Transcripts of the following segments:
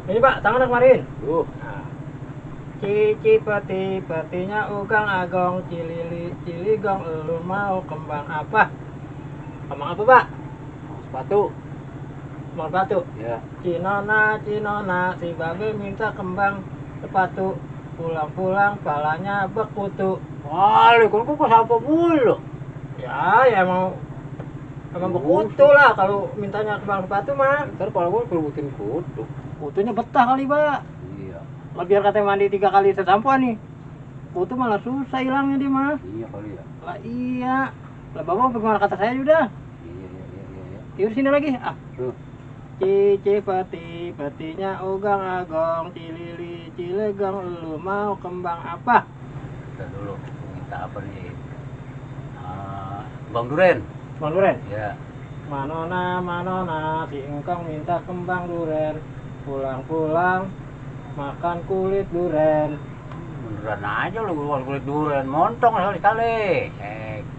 Ini Pak, tangan kemarin. Nah, Cici petinya ugang agong cilili ciligong lu mau kembang apa? Kembang apa Pak? sepatu. Kembang sepatu. Ya. Cinona si babe minta kembang sepatu. Pulang-pulang palanya bekutu. Wali, kan kok apa mulu? Ya emang bekutu lah kalau mintanya kembang sepatu mah. Ntar kalau gue kerubutin kutu. Kutunya betah kali Pak. Iya. Lah biar katanya mandi 3 kali sesampuan nih. Kutu malah susah hilangnya dia mah. Iya kali ya. Lah iya. Lah Bapak bagaimana kata saya udah. Iya. Yuk sini lagi. Ah. Tuh. Cici petinya ugang agong cilili cilegong lu mau kembang apa? Kita dulu minta apa nih? Bang Duren. Kembang duren. Ya. Manona si engkong minta kembang duren. Pulang-pulang makan kulit duren. Beneran aja lu kulit duren, montong sekali.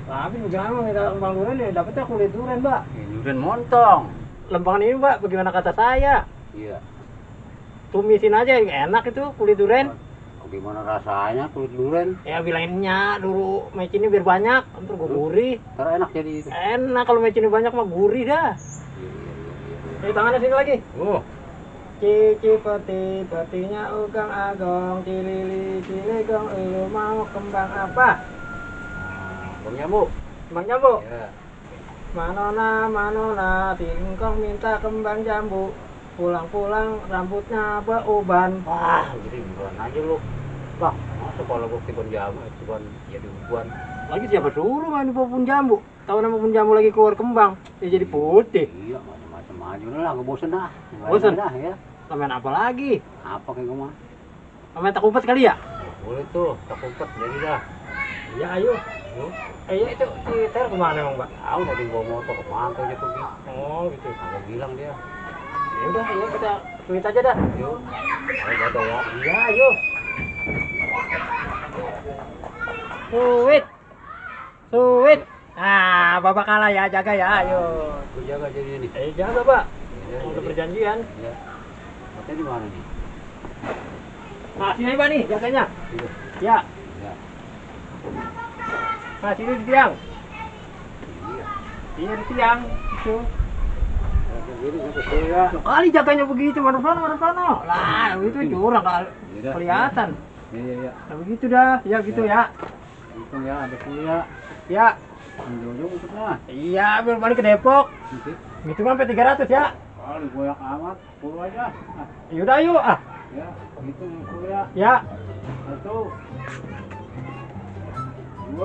Tapi jangan mau minta kembang duren ya dapetnya kulit duren, Mbak. Ini duren montong. Lempangan ini, Mbak, bagaimana kata saya? Iya. Tumisin aja enak itu kulit duren. Gimana rasanya kulit duren? Ya bilanginnya dulu mecinnya biar banyak, ntar gue gurih. Ntar enak jadi itu. Enak kalau mecinnya banyak mah gurih dah. Iya. Ini tangannya sini lagi. Oh. Cici petinya ugang agong cilili cilegong lu mau kembang apa? Bang Jambu. Kembang jambu. Ya. Manona tingkong minta kembang jambu. Pulang-pulang rambutnya beuban. Wah, jadi buruan aja lu. Bang, masa kalau gue tiban jamu, tiban jadi uban. Lagi siapa suruh main pohon jambu? Tahu nama pohon jambu lagi keluar kembang, dia jadi putih. Iya, macam-macam aja lah, gue bosen dah. Bosen? Dah ya. Main apa lagi? Apa kayak gue mah? Main tak umpet kali ya? Boleh tuh, tak umpet jadi dah. Iya ayo. Yuk. Iya itu si Ter kemana emang Mbak? Tahu tadi bawa motor ke pantai aja pergi. Oh gitu. Agak bilang dia. Ya udah, ya kita tweet aja dah. Yuk. Ayo ada ya. Iya ayo. Suwit. Ah, Bapak kalah ya, jaga ya, ayo. Gue jaga jadi ini. Jaga Pak. Ya, Udah jadi. perjanjian. Ya. Katanya di mana nih? Nah, sini Pak nih, jaganya. Itu. Ya. Ya. Nah, sini di tiang. Iya. Iya di tiang. Itu. Jadi gue kesel ya. Loh, kali jaganya begitu, mana sana. Lah, itu curang kali. Iya. Kelihatan. Iya. Nah, begitu dah. Ya gitu ya. Hitung ya, ada kuliah. Ya. Ujung-ujung untuknya. Iya, biar balik ke Depok. Nanti. Gitu mah sampai 300 ya. Kalau goyak amat, puluh aja. Ah, Yaudah yuk ah. ya, hitung kuliah. Ya. 1 2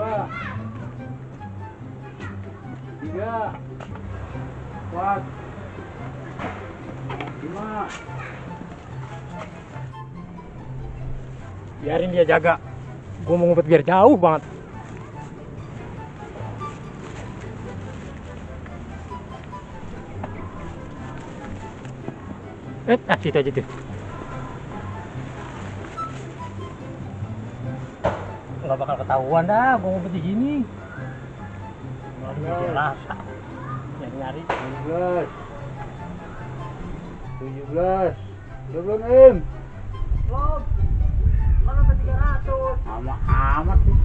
3 4 5. Biarin dia jaga. Gua mau ngumpet biar jauh banget. Situ aja tuh. Nggak bakal ketahuan dah, gua ngumpet di sini. Nggak rasa. Nyari. 17 17. Udah belum, Im? Belum. Kan sampai 300. Lama amat sih.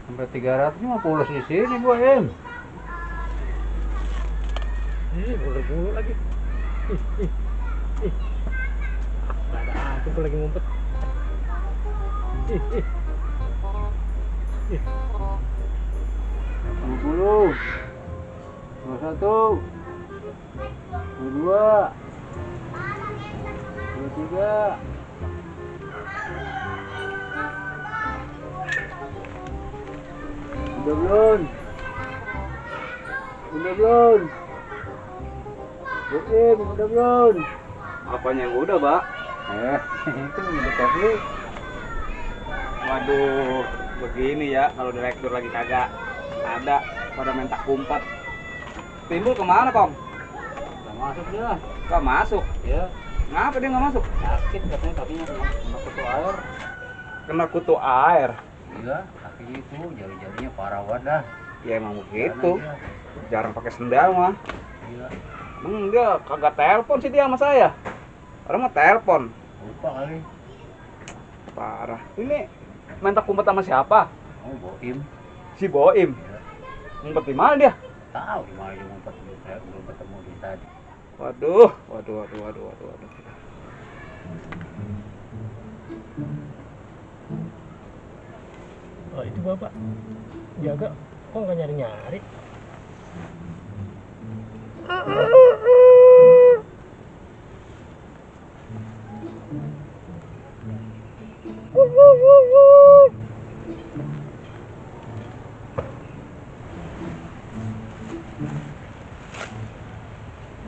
Sampai 350 di sini gua, Im. Bulu lagi. Ih. Nggak ada aku tuh lagi ngumpet. Ih. 20 21 22 23 udah belum? Udah belum? Udah belum? Apanya yang udah, Pak? Itu mendekat lu. Waduh, begini ya kalau direktur lagi kagak ada pada minta kumpat. Timbul kemana, Kong? Udah masuk dia. Gak masuk. Ya, Ngapa dia nggak masuk? sakit katanya kakinya kena kutu air. Kena kutu air. Iya, kaki itu jari-jarinya parah wadah. Ya emang begitu. Karena Jarang pakai sendal mah. Iya. Dia kagak telepon sih dia sama saya. Orang mau telepon. Lupa kali. Parah. Ini main tak kumpet sama siapa? Oh, Boim. Si Boim. Ya. Ngumpet di mana dia? Tahu di mana dia ngumpet, belum ketemu dia tadi. Waduh. Oh itu bapak jaga kok nggak nyari-nyari.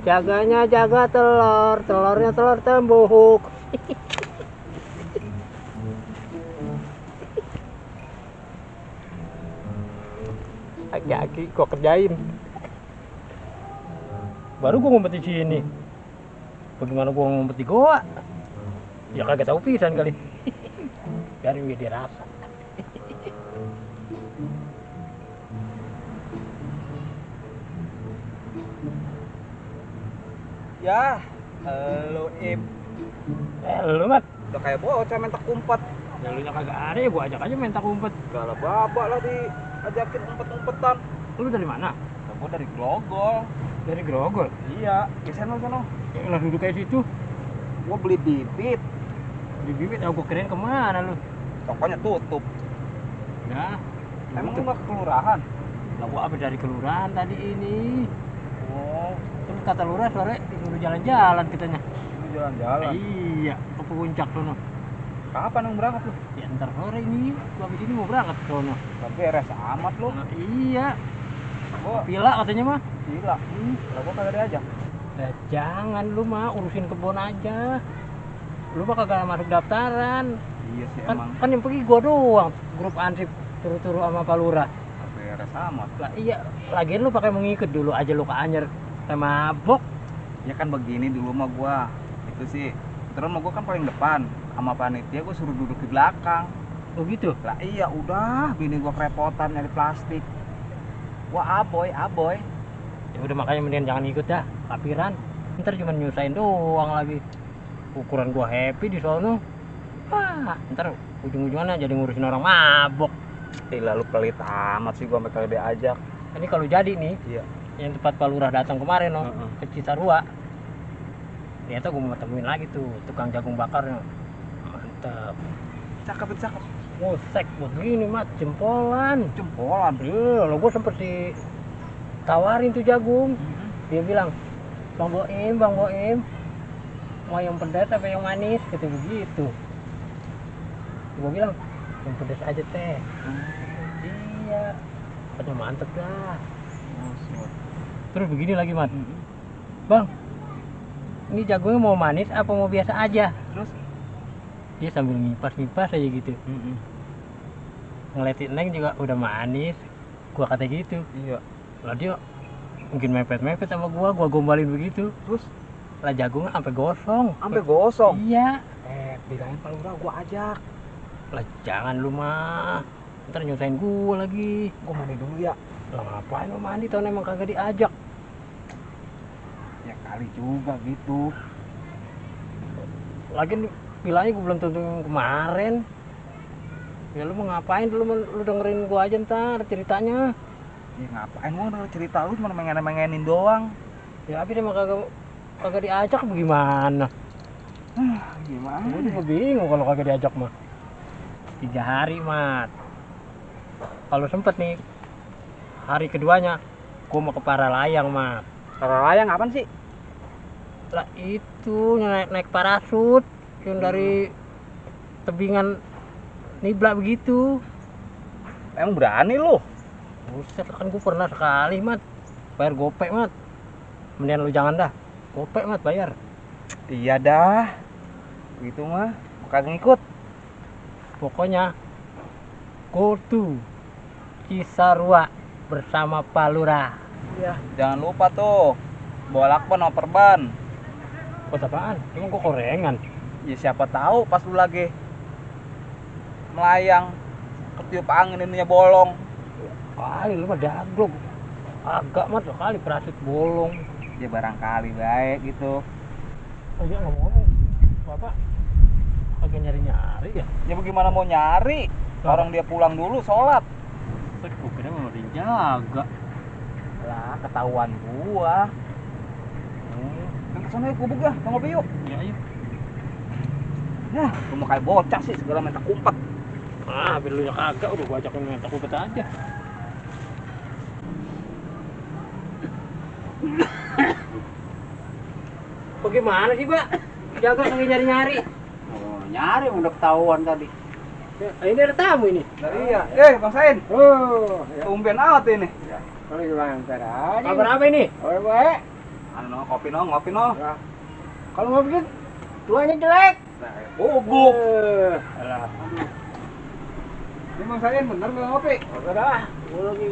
Jaganya jaga telur, telurnya telur tembuk. Aki-aki gua kerjain. Baru gua ngumpet di sini. Bagaimana gua ngumpet di goa? Ya kagak tahu pisan kali. Biarin dia rasa. Ya, lu Im. Lu mat, Udah kayak bocah main tak kumpet. ya lu nya kagak ada ya gua ajak aja main tak umpet. Gak lah babak lah diajakin umpet-umpetan. Lu dari mana? Nah, gua dari Grogol. Dari Grogol. Iya, di sana. Ya lah duduk kayak situ. Gua beli bibit. Di bibit aku keren kemana lu? Tokonya tutup. Nah, Emang lu nggak ke kelurahan? lah gua abis dari kelurahan tadi ini. Oh, Terus kata lurah sore disuruh jalan-jalan katanya. lu jalan-jalan. Iya, ke puncak sono. Kapan yang berangkat lu? Ya ntar sore ini, gua abis ini mau berangkat ke sono. Tapi beres amat lu. Nah, iya, Gua pila katanya mah. gila. Lah gua kagak diajak. Jangan lu mah urusin kebun aja. Lu mah kagak masuk daftaran. Iya sih Kan, emang. kan yang pergi gua doang, grup ansip turu-turu sama Pak Lurah. Tapi beres amat. Lah iya, lagian lu pakai mengikut dulu aja lu ke Anyer. Kayak mabok. Ya kan begini dulu mah gua. Itu sih. Terus mah gua kan paling depan. Sama panitia gua suruh duduk di belakang. Oh gitu. Lah iya udah, bini gua kerepotan nyari plastik. Gua aboy. Ya udah makanya mendingan jangan ikut dah, lapiran. Ntar cuma nyusahin doang lagi. Ukuran gua happy di sono. Wah, ntar ujung-ujungnya jadi ngurusin orang mabok. Gila lu pelit amat sih gua sampai kagak diajak. Ini kalau jadi nih, Iya. yang tempat Pak Lurah datang kemarin no, Heeh. ke Cisarua. Ternyata gua mau temuin lagi tuh tukang jagung bakarnya. Mantap. Cakep. Musek begini mat, jempolan. Jempolan. Iya, lo gua sempet ditawarin tuh jagung. Dia bilang, Bang Boim, mau yang pedas apa yang manis? Kata begitu. Gua bilang, yang pedas aja teh. Iya, katanya mantep dah. Terus begini lagi mat, Bang, ini jagungnya mau manis apa mau biasa aja? Terus? Dia sambil ngipas aja gitu. Ngeliatin Neng juga udah manis. Gua kata gitu. Iya. Lah dia mungkin mepet sama gua gombalin begitu. Terus Lah jagungnya sampai gosong. sampai gosong. Iya. Bilangin Pak Lurah gua ajak. Lah jangan lu mah. Ntar nyusahin gua lagi. Gua mandi dulu ya. Lah ngapain lu mandi tahun emang kagak diajak. Ya kali juga gitu. Lagian bilangnya gua belum tentu yang kemarin. Ya lu mau ngapain dulu lu dengerin gua aja ntar ceritanya. Ya ngapain gua udah cerita lu cuma mengen-mengenin doang. Ya tapi emang kagak diajak bagaimana? Gimana? Gua juga bingung kalau kagak diajak mah. 3 hari mat. Kalau sempet nih hari keduanya gua mau ke Paralayang mat. Layang apaan sih? Lah itu naik parasut yang dari tebingan Nibla begitu. Emang berani lu? Buset kan gue pernah sekali mat. Bayar gopek mat. Mendingan lu jangan dah. Gopek mat bayar. Iya dah. Gitu mah. Kagak ngikut. Pokoknya go to Cisarua bersama Pak Lurah. Iya. Jangan lupa tuh. Bawa lakban sama perban. Kok apaan? Emang gue korengan. Ya siapa tahu pas lu lagi melayang ketiup angin ininya bolong. Kali lu mah daglog. Agak mat kali parasut bolong. Ya barangkali baik gitu. Oh iya ngomong-ngomong. Bapak lagi nyari-nyari ya? Ya bagaimana mau nyari? Orang dia pulang dulu sholat. Gue kira mau dijaga. Lah ketahuan gua. Yang kesana yuk gubuk ya, mau ngopi yuk. Ya ayo. Nah, lu mau kayak bocah sih segala minta kumpet. Ah, biar lu kagak udah gua ajakin minta kumpet aja. Bagaimana sih, Pak? Jaga lagi nyari-nyari. Oh, nyari udah ketahuan tadi. Ini ada tamu ini. Iya. Bang Sain. Oh, Tumben amat ini. kalau gimana ntar aja. Kabar apa ini? Oh, baik. Anu kopi no, ngopi no. Ya. Kalau nggak bikin tuanya jelek. Bubuk. Alah. Ini Bang Sain bener nggak ngopi? Udah, gua lagi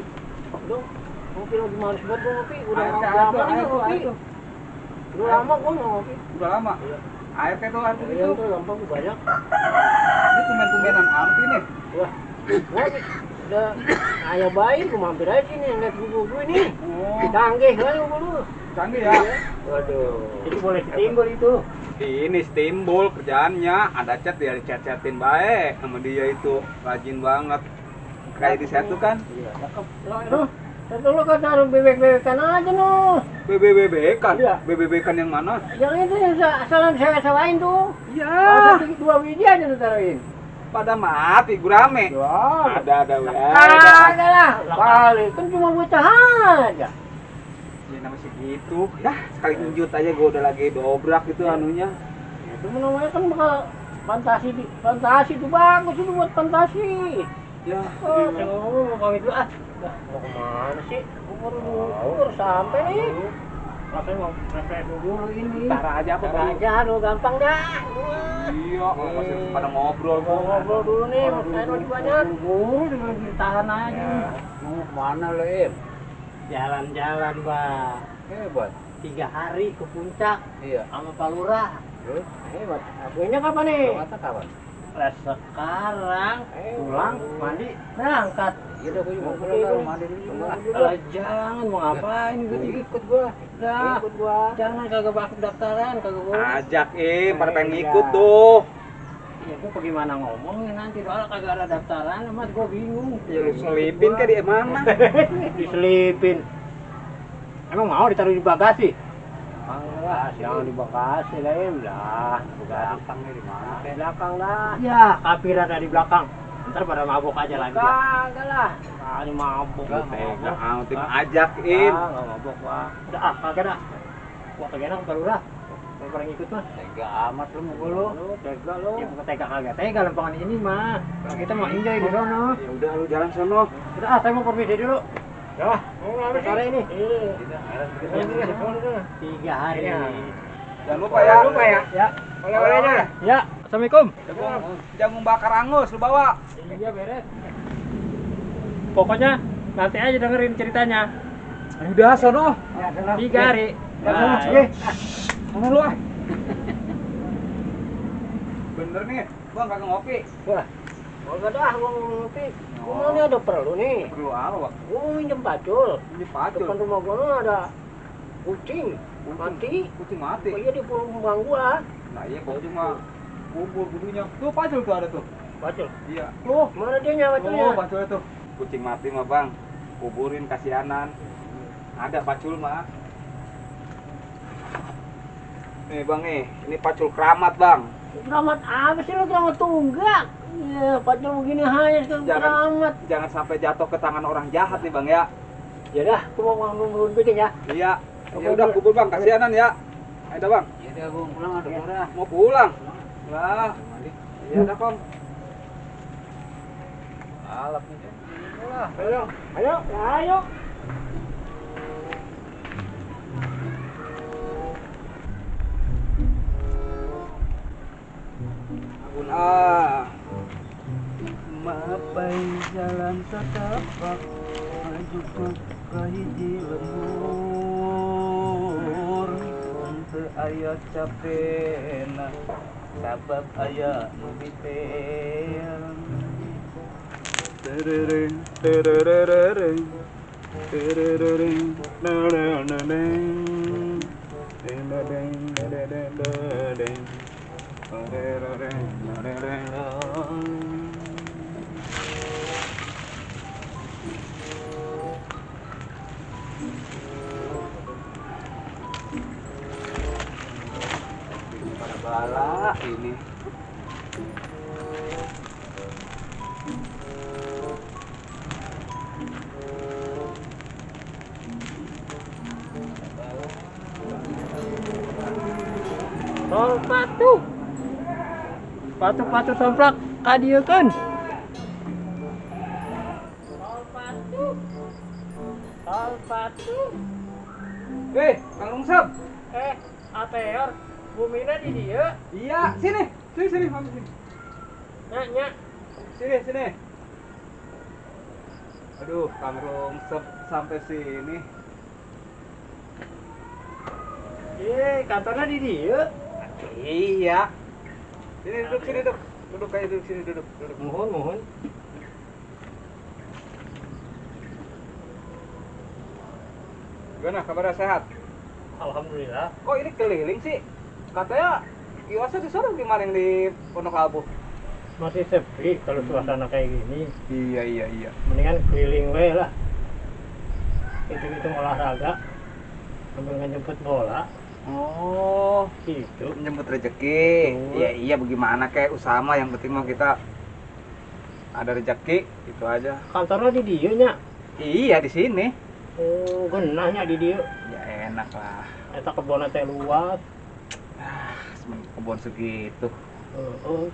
dong. Ngopi lagi males banget gua ngopi. Udah Air lama tuh, nih air tuh, ngopi. air tuh. Udah lama gua nggak ngopi. Udah lama. Iya. Air kayak tuh, air tuh Iya, gitu. itu gampang tuh banyak. Ini tumben-tumbenan amat ini. Wah, ngopi. Udah ayah bayi gua mampir aja sini lihat gua ini. Oh, Canggih kan gua lu. canggih ya. Waduh. Jadi boleh ditimbul itu. Ini timbul kerjaannya, ada chat dia dichat-chatin baik sama dia itu, rajin banget. Kayak di situ kan, Iya, cakep. Loh, itu lu kan taruh bebek-bebekan aja noh. BBBB kan, Iya. BBB kan yang mana? Yang itu yang salah salah-salahin tuh. Iya, Masa 2 biji aja lu taruhin. pada mati gurame. Ya, Ada ya. kagak lah. Kali kan cuma bocah aja. Ya nama segitu. Ya, sekali lanjut aja gua udah lagi dobrak itu anunya. Itu namanya kan bakal fantasi itu bagus itu buat fantasi. Ya, Oh, mau pamit dulu ah. Dah, mau kemana sih? Baru sampai nih. Makanya mau refresh dulu ini. Ntar aja apa Ntar dulu? aja lu gampang dah. Iya, masih pada ngobrol Mau ngobrol dulu nih, saya masih banyak. Udah lagi ditahan aja. Mau kemana lo, In? Jalan-jalan, Bang. Hebat. 3 hari ke puncak Iya. sama Pak Lurah. Terus? Hebat. Akhirnya kapan nih? Kata kapan? Sekarang pulang, mandi, berangkat. Iya dah, gue mau pulang dah, mandi dulu juga. Alah, jangan mau ngapain gue Ikut gua. Dah, Ikut gua. jangan kagak bakal daftaran, kagak boleh. Ajak pada pengen ikut tuh. Ya gue bagaimana ngomongnya nanti soalnya kagak ada daftaran, mas gue bingung. Ya lu selipin ke dia mana? Diselipin. Emang mau ditaruh di bagasi? Enggak, Jangan di bagasi lah, Em lah. belakangnya di mana? Di belakang lah. Ya, kapiran ada di belakang. Ntar pada mabuk aja lagi. Kagak lah. Kagak mabuk. Tega amat tim ajakin. Nggak mabuk, Pak. Udah kagak dah. Gua kagak enak Pak Lurah. Kalau pernah ngikut mah. Tega amat lu mau lu. Lu tega lu. Ya bukan tega kagak tega lempangan ini mah. Kalau kita mau enjoy di sono. Ya udah lu jalan sono. Udah saya mau permisi dulu. Ya, mau ngambil sore ini. Iya. 3 hari. Jangan lupa ya. Ya. Oleh-olehnya. Ya. Assalamualaikum. Jagung bakar angus lu bawa. Iya beres. Pokoknya nanti aja dengerin ceritanya. Udah sono. 3 hari. Bye. Sono lu ah. Bener nih, Bang kagak ngopi. Wah. Enggak dah, gua mau ngopi. Gua mau nih ada perlu nih. Perlu apa, Bang? Gua mau minjem pacul. Ini pacul. Depan rumah gua ada kucing mati. Kucing mati. Oh iya di pulau kembang gua. Nah iya kok cuma bubur budunya. Tuh pacul tuh ada tuh. Pacul. Iya. Tuh, mana dia nya paculnya? Oh, paculnya tuh. Kucing mati mah, Bang. Kuburin kasihanan. Ada pacul mah. Nih, Bang nih. Ini pacul keramat, Bang. Keramat apa sih lu keramat tunggak? Iya, pacul begini hanya sekarang keramat. Jangan sampai jatuh ke tangan orang jahat nih, Bang ya. Ya dah, gua mau ngurun kucing ya. Iya. Ya udah kubur, Bang. Kasihanan ya. Ayo, Bang. Iya dah, gua pulang ada udah. Mau pulang. Lah. Iya dah, Bang. Alap nih. Ayo. Mapai jalan setapak maju ke hiji lembur teu aya capena sabab aya nu biten terereng terereng terereng nananeng Pada bala ini. Sol patu. Patu somplak kadiekeun. Sol patu. Sol patu. Kang Lungsep. Ateor bumina di dieu. Iya, sini. Sini, Mami sini. Nya. Sini. Aduh, Kang Lungsep sampai sini. Kantornya di dieu. Iya. Sini duduk. Duduk kayak duduk sini duduk. Mohon. Gimana kabarnya sehat? Alhamdulillah. Kok ini keliling sih? Katanya kiosnya di sana gimana yang di Pondok Labu? Masih sepi kalau suasana kayak gini. Iya. Mendingan keliling we lah. Itu olahraga. Sambil ngejemput bola. Oh, Gitu. menjemput rezeki. Betul. Iya, bagaimana kayak usaha mah yang penting mah kita ada rezeki, itu aja. Kantornya di dieu nya. Iya, di sini. Oh, geunahnya di dieu. Ya enak lah. Eta kebona teh luas. Kebun segitu. Heeh.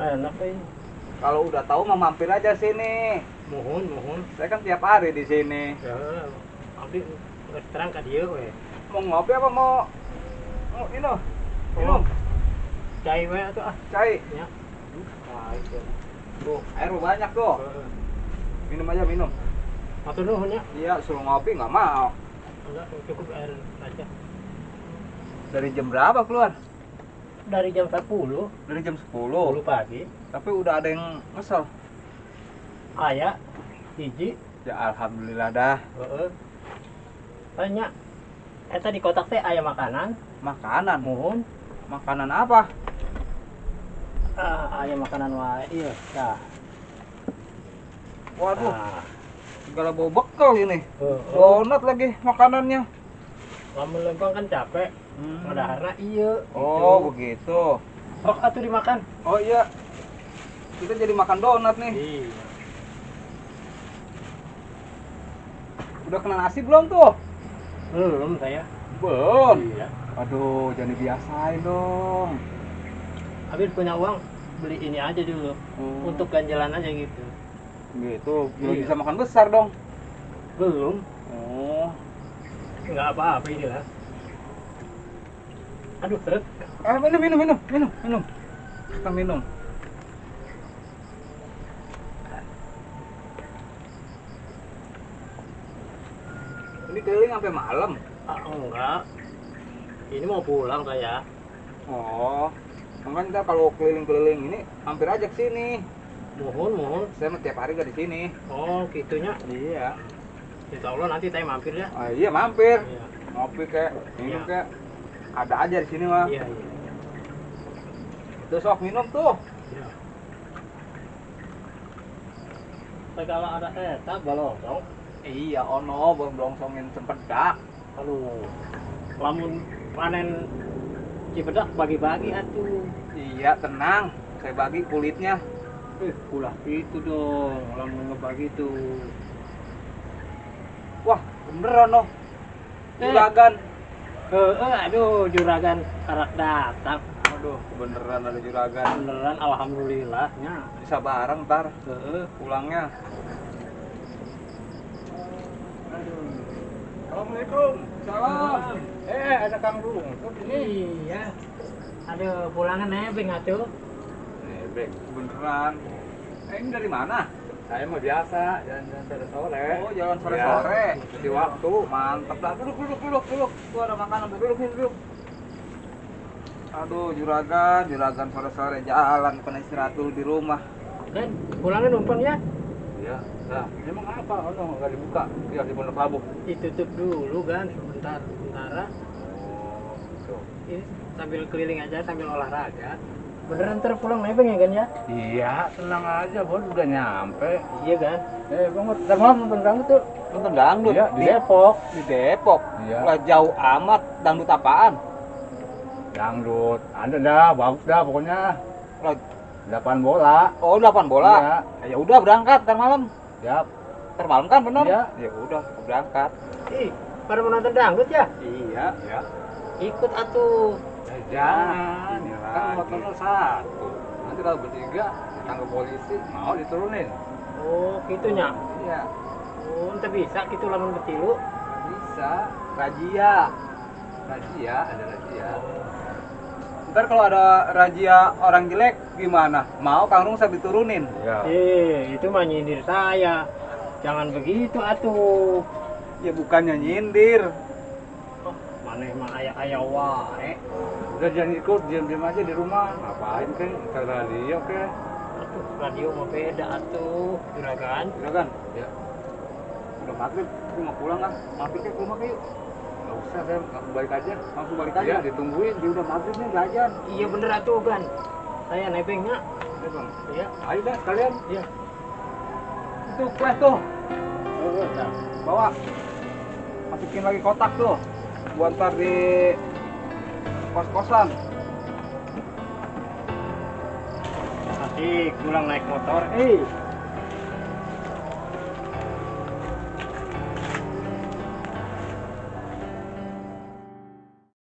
Enak euy. Kalau udah tahu mah mampir aja sini. Mohon. Saya kan tiap hari di sini. Ya, abdi geus terang ka dieu we. Mau ngopi apa mau minum? Cai we atuh ah. Cai. Ya. Tuh, air banyak tuh. Heeh. Minum aja, minum. Matur nuhun ya. Iya, suruh ngopi nggak mau. Enggak, cukup air aja. Dari jam berapa keluar? Dari jam 10, Dari jam 10 10. pagi. Tapi udah ada yang ngesel. Aya hiji. Ya alhamdulillah dah. Heeh. Tanya. Eta di kotak teh aya makanan. Makanan. Mohon. Makanan apa? Aya makanan wae. Iya, dah. Waduh, Ah, segala bau bekal ini. heeh. Donat lagi makanannya. Lamun lempang kan capek. Ngadaharna ieu. Oh, begitu. Sok atuh dimakan. Oh iya. Kita jadi makan donat nih. Iya. Udah kena nasi belum tuh? Belum saya. Belum. Iya. Aduh, jangan dibiasain dong. Habis punya uang beli ini aja dulu. Untuk ganjalan aja gitu. Gitu, belum Iya. bisa makan besar dong. Belum. Oh. Enggak apa-apa ini lah. Aduh, seret. Minum. Kita minum. Ini keliling sampai malam. Enggak. Ini mau pulang saya. Oh. Makanya kita kalau keliling-keliling ini hampir aja ke sini. Mohon. Saya mah tiap hari gak di sini. Oh, gitunya. Iya. Insya Allah nanti saya mampir ya. Ah, iya mampir. Iya. Ngopi kek, minum Iya. kek. Ada aja di sini mah. Iya. Tuh sok minum tuh. Iya. Kalau ada eta balosong, Iya, ono blongsongin sempedak. aduh, lamun panen Cipedak bagi-bagi atuh. Iya, tenang. Saya bagi kulitnya. Ulah gitu dong, lamun ngebagi tuh. Wah, beneran noh. Eh. Juragan. Aduh, juragan karak datang. Aduh, beneran ada juragan. Beneran, alhamdulillahnya. Bisa bareng ntar Heeh. pulangnya. Aduh. Assalamualaikum. Salam. Ada Kang Dung. Iya. Aduh, pulangan nebeng atuh. Nebek, beneran. Ini dari mana? Saya mau biasa, jalan-jalan sore-sore. Oh, jalan sore-sore. Iya. Di waktu, mantep dah. Duduk. Tuh ada makanan, duduk. Aduh, juragan sore-sore jalan, bukan istirahat dulu di rumah. Dan pulangan numpang ya. Iya, nah, emang apa? Oh, nggak dibuka, biar di Pondok Labu. Ditutup dulu kan sementara. Oh, gitu. ini sambil keliling aja sambil olahraga. Beneran ntar pulang nebeng ya kan ya? Iya, tenang aja bos, udah nyampe. Iya kan? Bang, ntar malam nonton dangdut tuh. Nonton dangdut Iya, di Depok. di Depok. Iya. Lah jauh amat, dangdut apaan? Dangdut, ada dah, bagus dah pokoknya. Lah, 8 bola. oh 8 bola. Iya. Ya udah berangkat ntar malam. Siap. Ntar malam kan bener? Iya. Ya udah kita berangkat. Ih, pada mau nonton dangdut ya? Iya. Ya. Ikut atuh. Jangan, Ini kan lagi. motornya satu. Nanti kalau bertiga ditangkap polisi, mau diturunin. Oh, gitunya. Iya, Oh, ente bisa gitu lamun betilu. bisa. Razia. Razia, ada razia. Ntar kalau ada razia orang jelek gimana? Mau Kang Rung saya diturunin. Iya. Itu mah nyindir saya. Jangan begitu atuh. Ya bukannya nyindir. Oh, maneh mah aya wae. Udah jangan ikut, diam-diam aja di rumah. Ngapain ke? Ke radio ke? Atuh, radio mah beda atuh, juragan. Udah kan? Ya, Udah maghrib, aku mau pulang kan? Mampir ke rumah ke yuk. nggak usah, saya langsung balik aja. Langsung balik Iya, aja. ditungguin. Dia udah maghrib nih, jajan. Iya bener atuh kan. Saya nebengnya. Udah bang. Iya. Ayo dah kalian. Iya. Itu kue tuh, Nah, bawa. Masukin lagi kotak tuh. Buat ntar di kos-kosan. asik pulang naik motor.